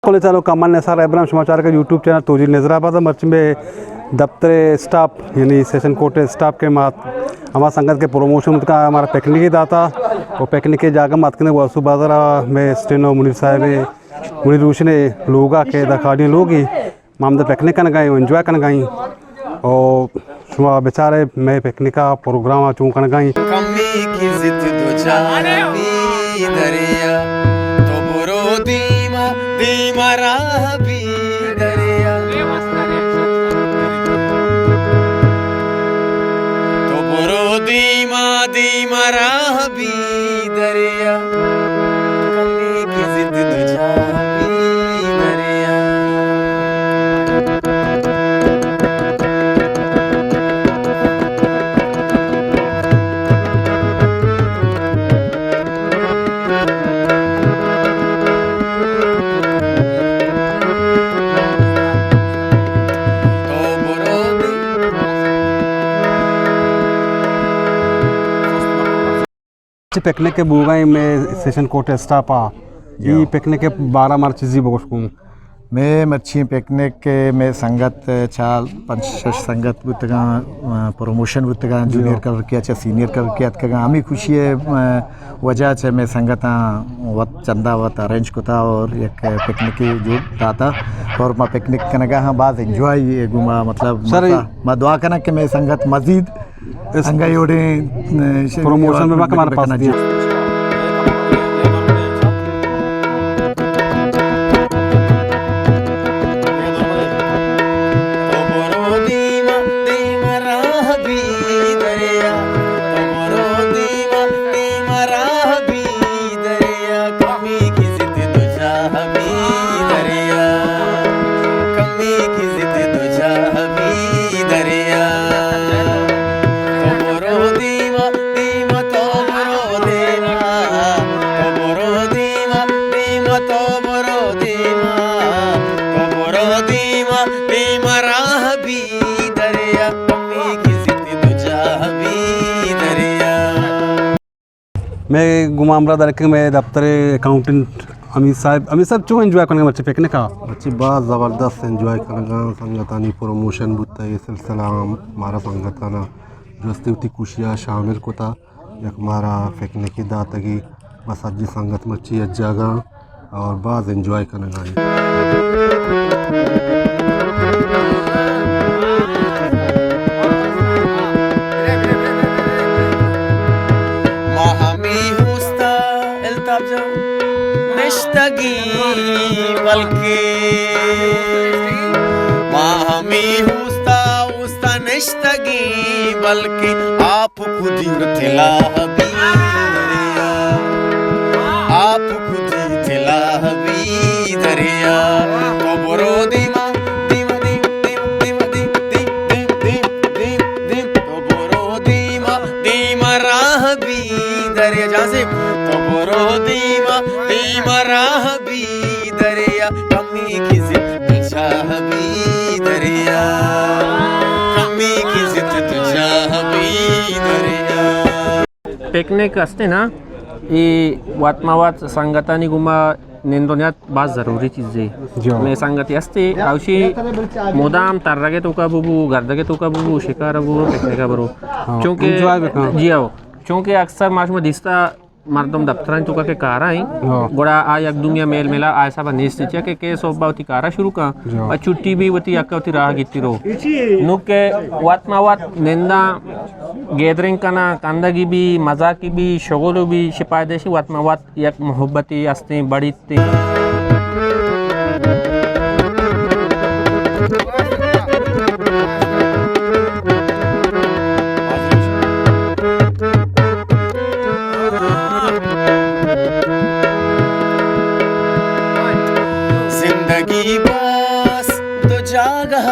کل چاروکاں، من نثار ابراہیم، شما چارگ ءَ یوٹیوب چینل توجیل نظر آباد ءَ۔ مرچی مئے دفتر ءِ اسٹاپ، یعنی سیشن کورٹ ءِ اسٹاپ کہ ما ہما سنگت کہ پروموشن بوتگ ءَ، مارا پکنیکے داتا، و پکنیک ءِ جاگہ ما اتکیں واسو بازار ءَ، مئے اسٹینو منیر صاحب ءِ، منیر روشن ءِ لوگ ءَ کہ داں کھاڑی لوگے، ما ہمدا پکنک کنگ ءَ ایں و انجوائے کنگ ءَ ایں۔ او شما بچارے مئے پکنک ءِ پروگرام ءَ چون کنگ ءَ ایں۔ کمی کی ضد دو جہاں بی دریا، تو برو دیما، دیما راہ بی دریا۔ تو برو دیما، دیما راہ بی دریا، کمی کی ضد دو جہاں بی دریا۔ چہ پکنک ءَ بوگ ءَ ایں مئے سیشن کورٹ ءِ اسٹاپ ءَ۔ اے پکنک ءِ بارہ ءَ مارا چیزے بگوش گوں۔ مئے مرچی پکنک ءَ مئے سنگت چار پنچ شش سنگت بوتگاں، پروموشن بوتگاں، جونیئر کلرک ءَ چہ سینئر کلرک ءَ اتکگاں۔ ہمے خوشی ءِ وجہ چہ مئے سنگتاں وت چندہ وت ارینج کتا اور یک پکنکے جوڑ داتا اور ما پکنک کنگا ہاں، باز انجوائے گوں ما، مطلب، سر، مزہ۔ ما دعا کناں کہ مئے سنگت مزید انگا یوڑیں، اے، پروموشن بہ بکن، مارا پاس دیا۔ دریا، کمی کی ضد دو جہاں بی دریا، کمی کی ضد دو جہاں بی دریا۔ تو برو دیما، دیما تو برو دیما، تو برو دیما، دیما تو برو دیما، تو برو دیما، دیما راہ بی دریا، کمی کی ضد دو جہاں بی دریا۔ مئے گوما ہمراہ دارگ ءَ مئے دفتر ءِ اکاؤنٹنٹ حمید صاحب۔ حمید صاحب، چون انجوائے کنگ ءَ مرچی پکنک ءَ؟ مرچی باز زبردست انجوائے کنگ ءَ، سنگتانی پروموشن بوتہ، اے سلسلہ ءَ مارا سنگتانا جستے وتی خوشی ءَ شامل کتہ، یک مارا پکنکے داتگی، بس سجی سنگت مرچی یک جاگہ اور باز انجوائے کنگا ایں۔ ما ہمے ہوستا التاپ جا نشتگی بلکہ، ما ہمے ہوستا، ہوستا نشتگی بلکہ آپ کدی تلاہ بی دریا، آپ کدی تلاہ بی دریا۔ تو برو دیما، دیما، دیما، تو برو دیما، دیما راہ بی دریا۔ جہاں سے تو برو دیما، دیما راہ بی دریا، کمی کی ضد چاہ بی دریا، کمی کی ضد چاہ بی دریا۔ پکنک ہستے نا، اے وت ما وت سنگتانی گوما نند و نیاد باز ضروری چیزے۔ جی۔ مئے سنگتے ہستے، اوشی مدام ترگ توکا ببو، گردگ توکا ببو، شکار ببو، پکنک برو۔ ہاں، چونکہ انجوائے بکن۔ جی ہاں، چونکہ اکثر ما شما دیستا مردم دفترانی توکا کہ کارا ایں، ہاں۔ گڑا آ یک دومی ءَ میل ملا آ حساب ءَ نیست، چیا کہ کئے صبح وتی کارا شروع کن، جی۔ و چھٹی بی وتی یک وتی راہ گیتی رو۔ نو کہ وت ما وت ننداں، گیدرنگ کناں، کندگی بی، مزاکی بی، شغل بی، شپادشی وت ما وت یک محبتے ہستیں بڑی زندگی بس دو جاگہ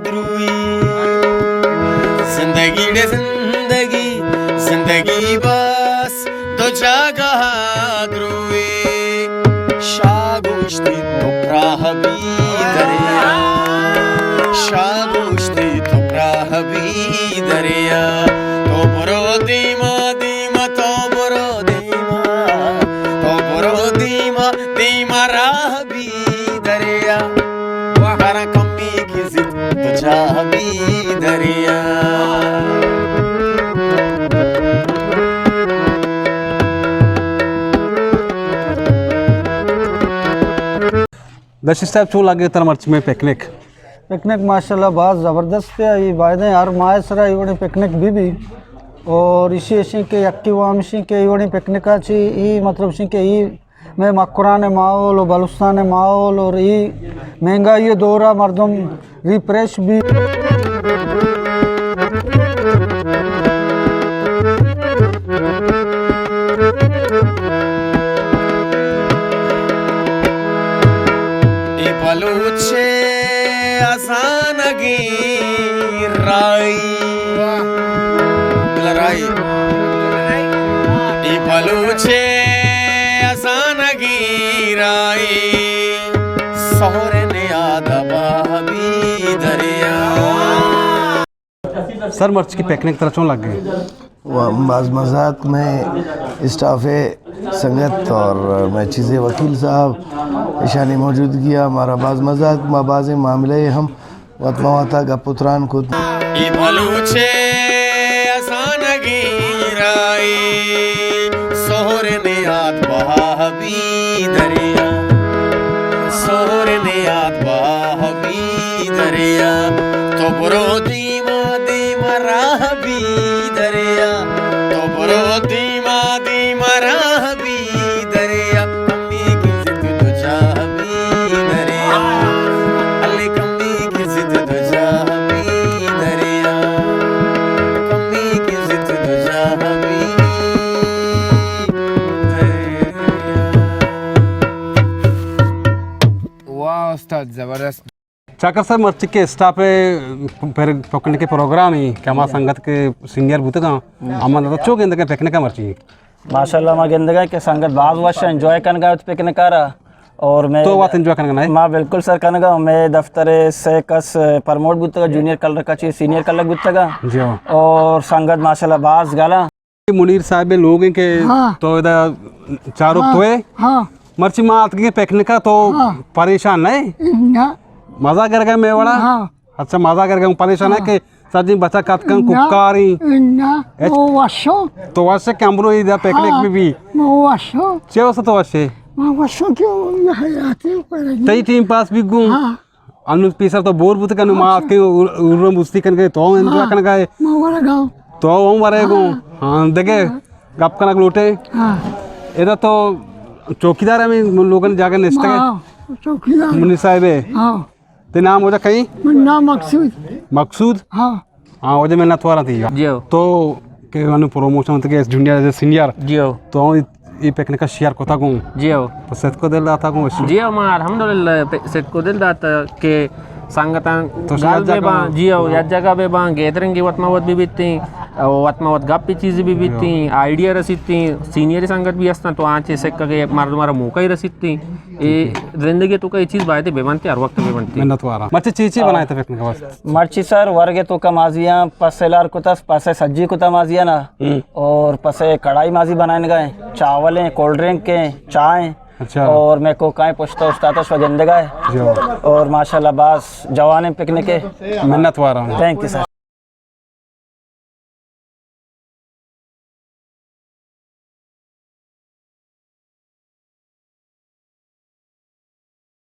دروئی، زندگی ڈے زندگی، زندگی بس دو جاگہ دروئی۔ شاہ گوشتی تو پراہ بی دریا، شاہ گوشتی تو پراہ بی دریا۔ تو برو دیما، دیما تو برو دیما، تو برو دیما، دیما راہ بی جاہ بی دریا۔ دشی صاحب، چون لگے ترا مرچی مئے پکنک؟ پکنک ماشاءاللہ باز زبردست ہے، اے بایدیں ہر ماہ سرا اے وڑیں پکنک بہ بی۔ اور ایشی اشیں کہ یکے وام اشیں کہ اے وڑیں پکنکا چی اے مطلب اشیں کہ اے مئے مکران ماحول و بلوچستان ماحول اور اے مہنگائی دورا مردم ریفریش بی۔ اے بلوچ ءِ ہزانگی رائی۔ رائی۔ اے بلوچ ءِ ہزانگی رائی۔ سہر نیاد بہبی دریا۔ سر، مرچی پکنک ترا چون لگے؟ و باز مزہ ات، مئے اسٹاف ءِ سنگت اور مئے چیزے وکیل صاحب، ایشانی موجودگی ءَ مارا باز مزہ ات، ما بازیں معاملہ ءَ ہم وت ماں وتا گپ و تران کت۔ اے بلوچ ءِ ہزانگی رائی، سہر نیاد بہبی دریا، سہر نیاد بہبی دریا، تو برو دیما دیما راہ بی دریا، تو برو دیما دیما راہ بی دریا، کمی کی ضد تو جاہ بی دریا، علی کمی کی ضد تو جاہ بی دریا، کمی کی ضد تو جاہ بی دریا۔ واہ استاد، زبردست۔ چاکر صاحب، مرچی کہ اسٹاپ ءِ پر-، پکنک ءِ پروگرام ءَ کہ ہما سنگت کہ سینئر بوتگاں، ہما دادا چو گندگ ءَ پکنک ءَ مرچی؟ ماشاءاللہ، ما گندگ ءَ کہ سنگت باز وش انجوائے کنگ ءَ وت پکنک ءَ را۔ اور میں تو وت انجوائے کنگ ءَ نہ ئے؟ ما بالکل سر کنگ ءَ، مئے دفتر ءِ سے کس پروموٹ بوتگ، جونیئر کلرک ءَ چہ سینئر کلرک بوتگ۔ جی ہاں۔ اور سنگت ماشاءاللہ باز گلاں۔ منیر صاحب ءِ لوگ ایں کہ ہاں۔ تو ادا چاروک ہاں۔ تو ئے؟ ہاں۔ مرچی ما اتکگیں پکنک ءَ، تو ہاں۔ پریشان نہ ئے؟ نہ۔ مزہ گرگ ءَ مئے وڑا؟ ہاں۔ اچھا، مزہ گرگ ءَ، پریشان نہ ہاں۔ کہ سجیں بچک اتکن نہ۔ کوکاریں؟ نہ۔ ہچ؟ او وشو۔ تو وش کہ امرو ادا پکنک ہاں۔ بہ بی؟ او وشو۔ چے واسطہ تو وش ئے؟ ما وشو کہ حیاتی کرگی۔ تئی ٹائم پاس بی گوں۔ ہاں۔ انو پیسر تو بور بوت کنو، ما اچھا۔ اتکیں ار-، ارم بستی کنگے، تو انجوائے ہاں، کنگا ئے۔ ما ورگا۔ تو ہم ورے گو۔ ہاں۔ ہاں، دگے ہاں۔ گپ کنگ لوٹے۔ ہاں۔ ادا تو چوکیدار ہمیں لوگن جاگہ نشتگے۔ ہاں، چوکیدار۔ منی صاحب ہے۔ ہاں۔ تے نام ہو جا کہیں؟ من نام مقصود۔ مقصود؟ ہاں۔ ہاں، واجہ منت وارا تئی۔ جی ہو۔ تو کہ انو پروموشن تے کہ جونیئر ایز اے سینئر۔ جی ہو۔ تو اے پکنک ءَ شیئر کتا گوں۔ جی ہو۔ تو ستکو دل داتا گوں وشی۔ جی ہو، ما الحمدللہ پ-، ستکو دل داتا کہ سنگتاں تو گل شاید بہ جگہ باں، جی ہو، ہاں۔ یک جگہ بہ باں، گیدرنگی وت ما وت بہ بیتیں، وت ما وت گپی چیزی بہ بیتیں، آئیڈیا رسیتیں، سینئر سنگت بھی ہستاں تو آنچے سکگے مردم را موقع ہی رسیتیں۔ اے زندگی تو کا اے چیز باید بہ بنتے، ہر وقت بہ بنتے۔ منت وارا۔ مرچی چی چی ہاں۔ بنائے تو پکنک ءَ واسطے؟ مرچی سر، ورگ ءِ توکا مازیاں پس ءَ لار کتس، پس ءَ سجی کتا مازیاں نا۔ ہم۔ اور پس ءَ کڑائی مازی بنائینگا ایں، چاول ایں، کولڈ ڈرنک ایں، چاہ ایں۔ اچھا۔ اور مئے کوکائیں پشت ءَ استاد اش و گندگا ایں۔ جو۔ اور ماشاءاللہ باز جوانیں پکنک ہے۔ منت وارا ہوں۔ تھینک یو سر۔